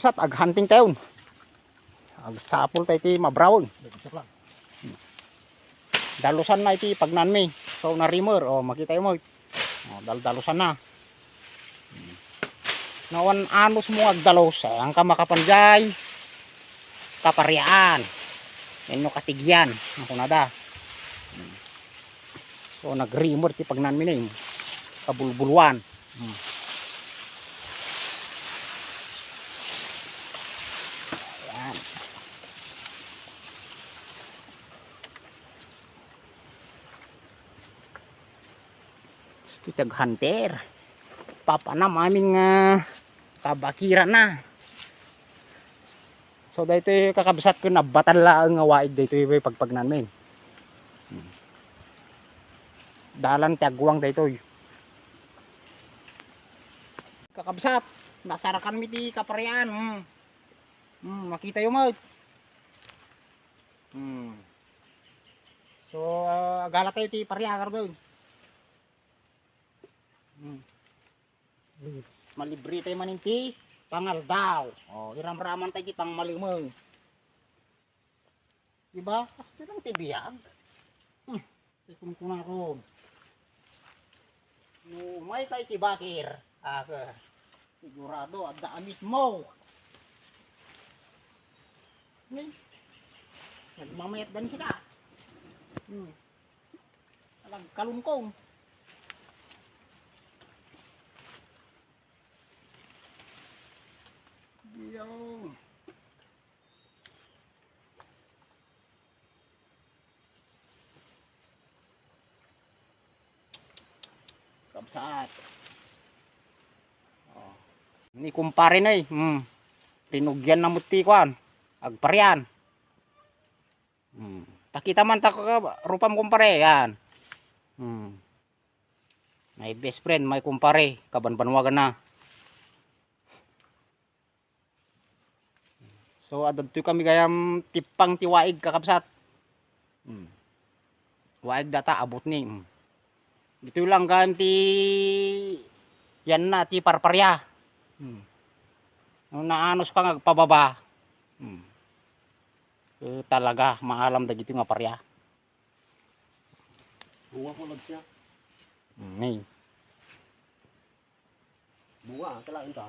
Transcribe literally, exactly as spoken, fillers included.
Sat, aghunting tayon. Agsapul tayo ti mabrawen. Dalusan na iti pagnanmi. So, narimer. O, makita yo mo. O, daldalusan na. Nawan anus mo nga agdalus, ay, ang kamakapanjay. Kapariaan. Yan yung katigyan. Ang kunada. So, nagrimer ti pagnanmi na yun. Kabulbuluan. Hmm. Ayan. Gusto tag hunter. Papanam amin nga kabakiran na. So, daytoy kakabsat ko, nabbatan laeng nga waig daytoy pagpagnan mi. Hmm. Dalan ti agguang daytoy. Kakabsat, nasarakan mi ti kaparian. Hmm. Hmm, makita yo met. Hmm. So, ah, agala tayo ti paria, kardon. Hmm. Malibre tayo manen ti pangaldaw. O, iramraman tayo ti pangmalemeng. Diba? Kastoy lang ti biag. Hmm. Ti kunkunakon. No, may kay ti bakir. Ah, ka-, sigurado, adda amit mo. Ni? Nagmamayat dan sika. Hmm. Alag kalungkong. Diyaw. Kabsat. O. Ni kumpare na eh. Hmm. Rinugian na met ti kuan. Agparian. Hmm. Pakita man ta ka, rupam, kumpare. Yan. Hmm. My best friend, my kumpare, kabanbanwagan na. So, adadtoy kami gayam tippang ti waig, kakabsat. Hmm. Waig data, abut ni. Hmm. Ditoy lang gayam ti, yan na, ti parparia. Hmm. No naanus ka nga agpababa. Hmm. Eh, talaga, maalam dagiti nga paria. Bunga ko lang siya. Hmm, ni. Bunga, ah, kailangan ka.